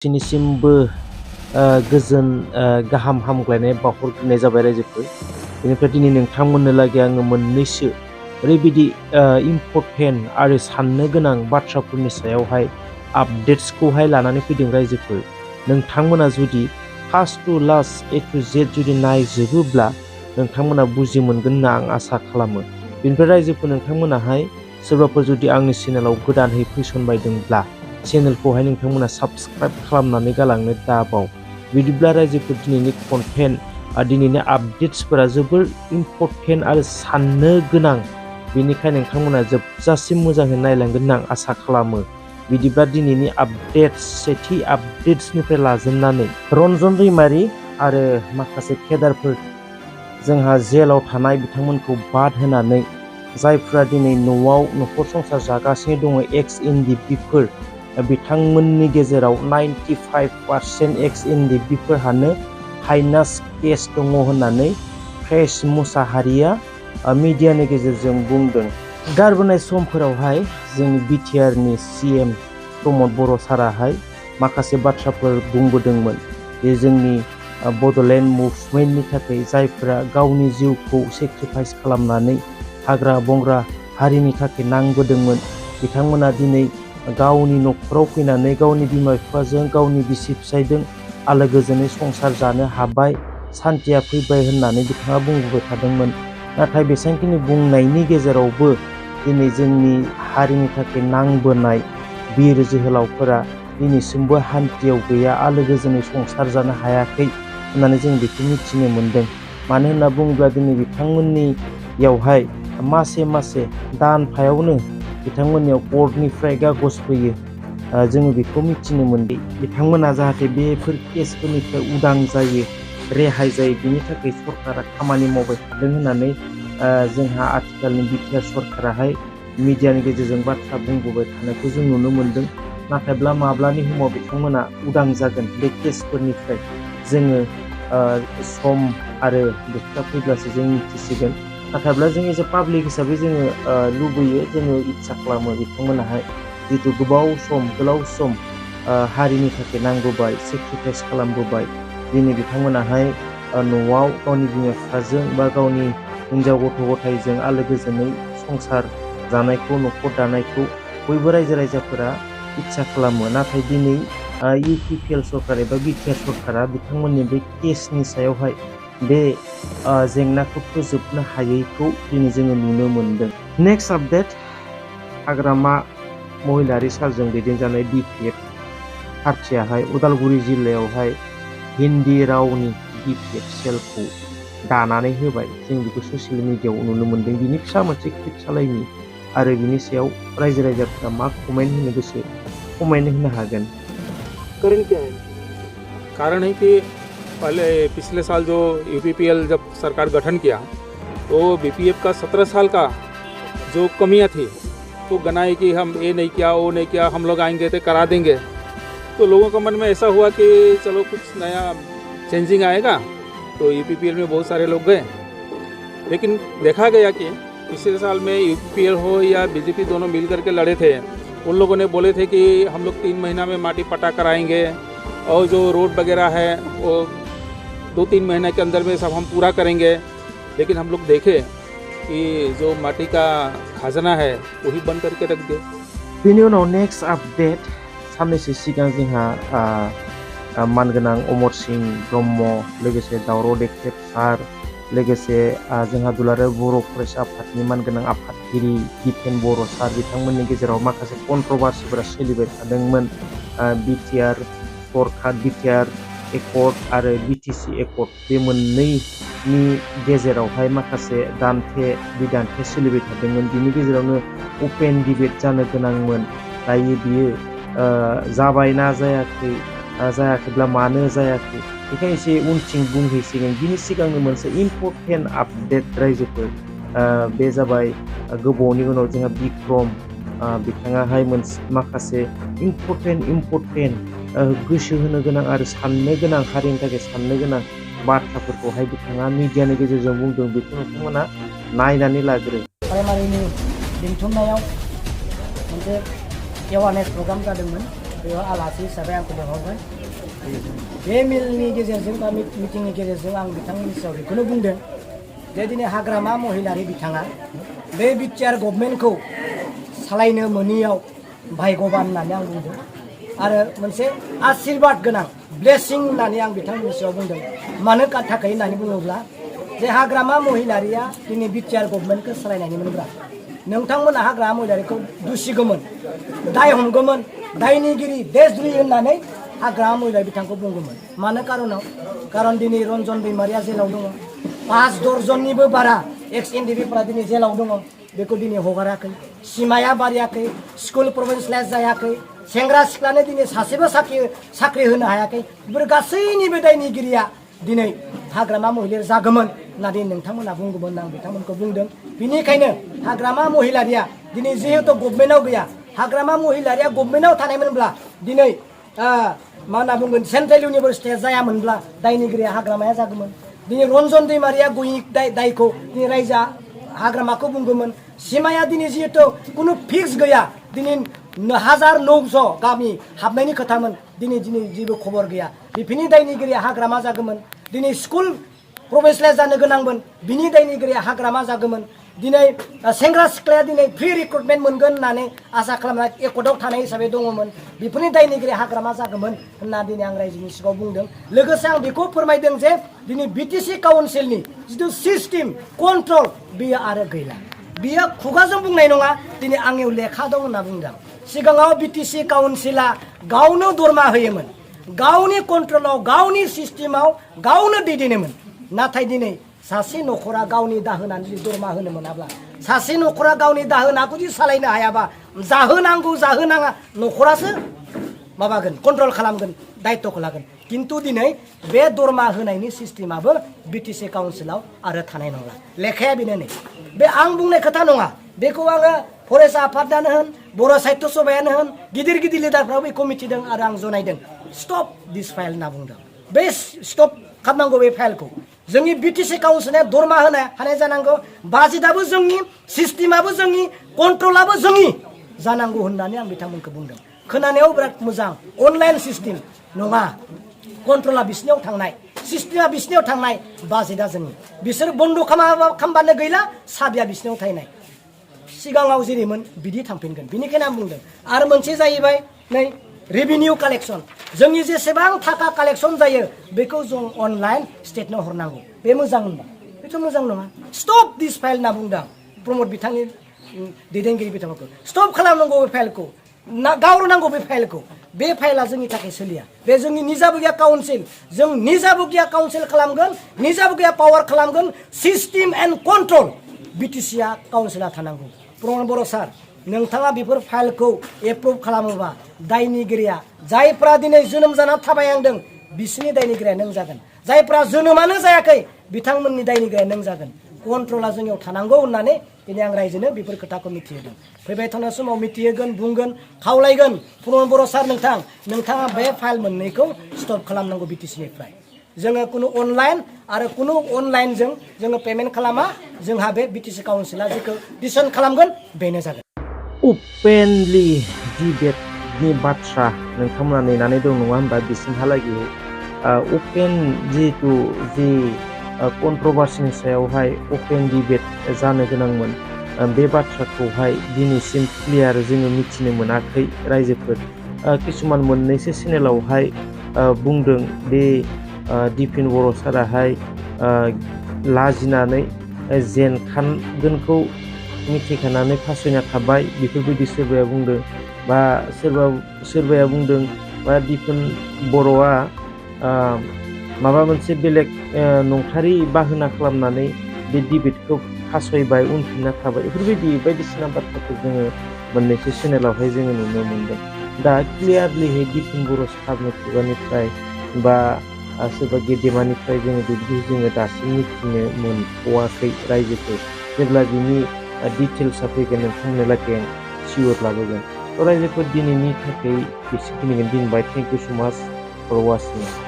सिनिसिमबो गोजोन गाहाम हामग्लायनाय बावहरग्रोनाय जाबाय रायजोफोर। बेनिफ्राय दिनै नोंथांमोननो लागै आङो मोननैसो ओरैबायदि इम्परटेन्ट आरो साननो गोनां बाथ्राफोरनि सायावहाय आपडेट्सखौहाय लानानै फैदों रायजोफोर। नोंथांमोना जुदि फार्स्ट टु लास्ट ए टु जेड जुदि नायजोबोब्ला नोंथांमोना बुजि मोनगोन होनना आं आसा खालामो। बेनिफ्राय रायजोफोर नोंथांमोनाहाय सोरबाफोर जुदि आंनि चेनेलाव गोदानहै फैसनबायदोंब्ला चेनेलखौहाय नोंथांमोना साबस्क्राइब खालामनानै गालांनो दाबाव। बिदिब्ला रायजोफोर दिनैनि कन्टेन्ट दिनैनि आपडेट्सफोरा जोबोर इम्परटेन्ट आरो साननो गोनां। बेनिखायनो नोंथांमोना जोबजासिम मोजाङै नायलांगोन होनना आं आसा खालामो। बिदिब्ला दिनैनि आपडेट्स सेथि आपडेट्सनिफ्राय लाजेननानै रन्जन दैमारि आरो माखासे केडारफोर जोंहा जेलाव थानाय बिथांमोनखौ बाद होनानै जायफ्रा दिनै न'आव न'खर संसार जागासिनो दङ एक्स एनडिएफबिफोर बिथांमोननि गेजेराव 95% एक्स एनडिएफबिफोरहानो हाइनास केस दङ होननानै फ्रेश मुसाहारिया मिडियानि गेजेरजों बुंदों। गारबोनाय समफोरावहाय जोंनि बिटिआरनि सिएम प्रमद बर' साराहाय माखासे बाथ्राफोर बुंबोदोंमोन जे जोंनि बड'लेण्ड मुभमेन्टनि थाखाय जायफोरा गावनि जिउखौ सेक्रिफाइस खालामनानै हाग्रा बंग्रा हारिनि थाखाय नांबोदोंमोन बिथांमोना दिनै गावनि न'खराव फैनानै गावनि बिमा बिफाजों गावनि बिसि फिसायजों आलो गोजोनै संसार जानो हाबाय, सान्थिया फैबाय होननानै बिथाङा बुंबोबाय थादोंमोन। नाथाय बेसेबांखिनि बुंनायनि गेजेरावबो दिनै जोंनि हारिनि थाखाय नांबोनाय बिर जोहोलावफोरा दिनैसिमबो हान्थियाव गैया, आलो गोजोनै संसार जानो हायाखै होननानै जों बेखौ मिथिनो मोन्दों। मानो होनना बुङोब्ला दिनै बिथांमोननियावहाय मासे मासे दानफायावनो बिथांमोननियाव कर्टनिफ्राय कागज फैयो। जोङो बेखौ मिथिनो मोन्दों बिथांमोना जाहाथे बेफोर केसफोरनिफ्राय उदां जायो, रेहाय जायो, बिनि थाखाय सरकारा खामानि मावबाय थादों होननानै जोंहा आथिखालनि बिटिआर सरकाराहाय मिडियानि गेजेरजों बाथ्रा बुंबोबाय थानायखौ जों नुनो मोन्दों। नाथायब्ला माब्लानि समाव बिथांमोना उदां जागोन बे केसफोरनिफ्राय जोङो सम आरो बोथोरा फैब्लासो जों मिथिसिगोन। नाथायब्ला जों एज ए पाब्लिक हिसाबै जोङो लुबैयो, जोङो इच्सा खालामो बिथांमोनाहाय जिथु गोलाव सम हारिनि थाखाय नांबोबाय, सेक्रिफाइस खालामबोबाय, दिनै बिथांमोनाहाय न'आव गावनि बिमा बिफाजों बा गावनि हिन्जाव गथ' गथायजों आलो गोजोनै संसार जानायखौ न'खर दानायखौ बयबो रायजो राजाफोरा इच्सा खालामो। नाथाय दिनै इउपिपिएल सरकार एबा बिटिआर सरकारा बिथांमोननि बे केसनि सायावहाय बे जेंनाखौ फोजोबनो हायैखौ दिनै जोङो नुनो मोन्दों। नेक्स्ट आपडेट, हाग्रामा महिलारि सारजों दैदेनजानाय बिपिएफ पार्टियाहाय उदालगुरि जिल्लायावहाय हिन्दी रावनि बिपिएफ सेलखौ दानानै होबाय। जों बेखौ ससियेल मिडियायाव नुनो मोन्दों। बिनि फिसा मोनसे क्लिप सालायनि आरो बिनि सायाव रायजो राजाफोरा मा कमेन्ट होनो गोसो कमेन्ट होनो हागोन। कारण क्या है? कारण है कि पहले पिछले साल जो यूपीपीएल जब सरकार गठन किया तो बीपीएफ का 17 साल का जो कमियां थी तो गनाई कि हम ये नहीं किया, वो नहीं किया, हम लोग आएंगे तो करा देंगे। तो लोगों का मन में ऐसा हुआ कि चलो कुछ नया चेंजिंग आएगा, तो यूपीपीएल में बहुत सारे लोग गए। लेकिन देखा गया कि पिछले साल में यूपीपीएल हो या बीजेपी दोनों मिल करके लड़े थे। उन लोगों ने बोले थे कि हम लोग 3 महीना में माटी पटा कराएंगे और जो रोड वगैरह है वो 2-3 महीने के अंदर में सब हम पूरा करेंगे। लेकिन हम लोग देखे कि जो माटी का खजाना है वही बंद करके रख दिया। बेनि उनाव नेक्स्ट आपडेट, साननैसो सिगां जोंहा मानगोनां अमरसिं ब्रह्म, लोगोसे दावराव देख्रेब सार, लोगोसे जोंहा दुलाराय बर' फरायसा आफादनि मानगोनां आफादगिरि दिपेन बर' सार बिथांमोननि गेजेराव माखासे कन्ट्रभार्सिफोरा सोलिबाय थादोंमोन। बिटिआर सरकार, बिटिआर एकर्ड आरो बिटिसि एकर्ड बे मोननैनि गेजेरावहाय माखासे दान्थे बिदान्थे सोलिबाय थादोंमोन। बिनि गेजेरावनो अपेन डिबेट जानो गोनांमोन। दायो बियो जाबायना जायाखै, जायाखैब्ला मानो जायाखै बेखौ एसे उनथिं बुंहैसिगोन। बिनि सिगांनो मोनसे इम्परटेन्ट आपडेट रायजोफोर, बे जाबाय गोबावनि उनाव जोंहा बिक्रम बिथाङाहाय माखासे इम्परटेन्ट गोसो होनो गोनां आरो साननो गोनां, हारिनि थाखाय साननो गोनां बाथ्राफोरखौहाय बिथाङा मिडियानि गेजेरजों बुंदों। बेखौ नोंथांमोना नायनानै लाग्रो। प्राइमारिनि बेंथननायाव मोनसे एवारनेस प्रग्राम जादोंमोन। बेयाव आलासि हिसाबै आंखौ लिंहरबाय बे मेलनि गेजेरजों बा मिटिंनि गेजेरजों आं बिथांमोननि सायाव बेखौनो बुंदों जे दिनै हाग्रामा महिलारि बिथाङा बे बिटिआर गभर्नमेन्टखौ सालायनो मोनियाव भाग्यबान होननानै आं बुंदों आरो मोनसे आशीर्बाद गोनां ब्लेसिं होननानै आं बिथांमोननि सायाव बुंदों मानो थाखाय होननानै बुङोब्ला जे हाग्रामा महिलारिया दिनै बिटिआर गभर्नमेन्टखौ सालायनायनिमोनब्ला नोंथांमोना हाग्रामा महिलारिखौ दुसिगौमोन दाय हमगौमोन दायनिगिरि देशद्रोही होननानै हाग्रामा महिलारि बिथांखौ बुंगौमोन मानो कारन दिनै रन्जन दैमारिया जेलाव दङ 5 दर्जननिबो बारा एक्स एनडिएफबिफोरा दिनै जेलाव दङ बेखौ दिनै हगाराखै सिमाया बारियाखै स्कुल प्रभिन्सियेलाइज जायाखै सेंग्रा सिख्लानो दिनै सासेबो साख्रि होनो हायाखै बेफोर गासैनिबो दायनिगिरिया दिनै हाग्रामा महिलारि जागौमोन होननानै नोंथांमोना बुंगौमोन आं बिथांमोनखौ बुंदों बिनिखायनो हाग्रामा महिलारिया दिनै जिहेतु गभर्नमेन्टआव गैया हाग्रामा महिलारिया गभर्नमेन्टआव थानायमोनब्ला दिनै मा होनना बुंगोन सेन्ट्रेल इउनिभारसिटिया जायामोनब्ला दायनिगिरिया हाग्रामाया जागौमोन दिनै रन्जन दैमारिया गयि दायखौ दिनै रायजोआ हाग्रामाखौ बुंगौमोन सिमाया दिनै जिहेतु कुनु फिक्स गैया दिनै 1900 गामि हाबनायनि खोथामोन दिनै जेबो खबर गैया बेफोरनि दायनिगिरिया हाग्रामा जागौमोन दिनै स्कुल प्रभिन्सियेलाइज जानो गोनांमोन बिनि दायनिगिरिया हाग्रामा जागौमन दिनै सेंग्रा सिख्लाया दिनै फ्रि रिक्रुटमेन्ट मोनगोन होननानै आसा खालामनाय एकर्डआव थानाय हिसाबै दङमोन बेफोरनि दायनिगिरिया हाग्रामा जागौमन होनना दिनै आं रायजोनि सिगाङाव बुंदों लोगोसे आं बेखौ फोरमायदों जे दिनै बिटिसि काउन्सिलनि जिथु सिस्टेम कन्ट्रल बेयो आरो गैला बियो खुगाजों बुंनाय नङा दिनै आंनियाव लेखा दं होनना बुंदों सिगाङाव बिटिसि काउन्सिला गावनो दरमा होयोमोन गावनि कन्ट्रलाव गावनि सिस्टेमाव गावनो दैदेनोमोन नाथाय दिनै सासे नखरा गावनि दाहोनानै जुदि दरमा होनो मोनाब्ला सासे नखरा गावनि दाहोनाखौ जुदि सालायनो हायाबा जाहोनांगौ जाहोनाङा नखरासो माबागोन कन्ट्रल खालामगोन दायित्वखौ लागोन किन्तु दिनै बे दरमा होनायनि सिस्टेमाबो बिटिसि काउन्सिलाव आरो थानाय नंला लेखाया बेनो नै बे आं बुंनाय खोथा नङा बेखौ आङो फरायसा आफादानो होन बर' साहित्य सभायानो होन गिदिर गिदिर लिडारफ्राबो बेखौ मिथिदों आरो आं जनायदों स्टप दिस फाइल होनना बुंदों बे स्टप खालामनांगौ बे फाइलखौ जोंनि बिटिसि काउन्सिला दरमा होनो हानाय जानांगौ बाजेटआबो जोंनि सिस्टेमाबो जोंनि कन्ट्रलाबो जोंनि जानांगौ होननानै आं बिथांमोनखौ बुंदों खोनानायाव बिराद मोजां अनलाइन सिस्टेम नङा कन्ट्रला बिसिनियाव थांनाय सिस्टेमा बिसिनियाव थांनाय बाजेटआ जोंनि बिसोर बन्द खालामबानो गैला साबिया बिसिनियाव थाहैनाय सिगाङाव जेरैमोन बिदि थांफिनगोन बिनिखायनो आं बुंदों आरो मोनसे जाहैबाय नै रेभिनिउ कालेक्शन जोंनि जेसेबां थाखा कालेक्शन जायो बेखौ जों अनलाइन स्टेटनो हरनांगौ बे मोजां होनबा बेथ' मोजां नङा स्टप दिस फाइल होनना बुंदों प्रमद बिथांनि दैदेनगिरि बिथांखौ स्टप खालामनांगौ बे फाइलखौ गावनांगौ बे फाइलखौ बे फाइला जोंनि थाखाय सोलिया बे जोंनि निजाबो गैया काउन्सिल जों निजाबो गैया काउन्सिल खालामगोन निजाबो गैया पावार खालामगोन सिस्टेम एन्ड कन्ट्रल बिटिसिआ काउन्सिला थानांगौ प्रमद बर' सार नोंथाङा बेफोर फाइलखौ एप्रुभ खालामोबा दायनिगिरिया जायफ्रा दिनै जोनोम जाना थाबायहांदों बिसिनि दायनिगिरिया नों जागोन जायफ्रा जोनोमानो जायाखै बिथांमोननि दायनिगिरिया नों जागोन कन्ट्रला जोंनियाव थानांगौ होननानै दिनै आं रायजोनो बेफोर खोथाखौ मिथिहोदों फैबाय थानाय समाव मिथिहोगोन बुंगोन खावलायगोन प्रमद बर' सार नोंथाङा बे फाइल मोननैखौ स्टप खालामनांगौ बिटिसिनिफ्राय जोङो कुनु अनलाइन आरो कुनु अनलाइनजों जोङो पेमेन्ट खालामा जोंहा बे बिटिसि काउन्सिला जेखौ डिसिसन खालामगोन बेनो जागोन अपेनलि डिबेटनि बाथ्रा नोंथांमोना नेनानै दं नङा होनबा बिसिमहालागै अपेन जिहेतु जि कन्ट्रभार्सिनि सायावहाय अपेन डिबेट जानो गोनांमोन बे बाथ्राखौहाय दिनैसिम क्लियार जोङो मिथिनो मोनाखै रायजोफोर किसुमान मोननैसो चेनेलावहाय बुंदों बे दिपिन बर' साराहाय लाजिनानै जेनखानगोनखौ मिथिखानानै फासयना थाबाय बेफोरबायदि सोरबाया बुंदों बा सोरबाया बुंदों बा दिपिन बर'आ माबा मोनसे बेलेग नंथारै बाहाना खालामनानै बे डिबेटखौ फासयबाय उनफिनना थाबाय बेफोरबायदि बायदिसिना बाथ्राखौ जोङो मोननैसो चेनेलावहाय जोङो नुनो मोनदों दा क्लियारलिहै दिपिन बर' सारनि खुगानिफ्राय बा सोरबा गेदेमानिफ्राय जोङो बिदि जोङो दासिम मिथिनो मोनथ'वाखै रायजोफोर जेब्ला बिनि डिटेल्सआ फैगोन नोंथांमोननो लागै आं सियर लाबोगोन थ' रायजोफोर दिनैनि थाखाय बेसेखिनिखौनो दोनबाय थेंक इउ सो माच फर वाचिं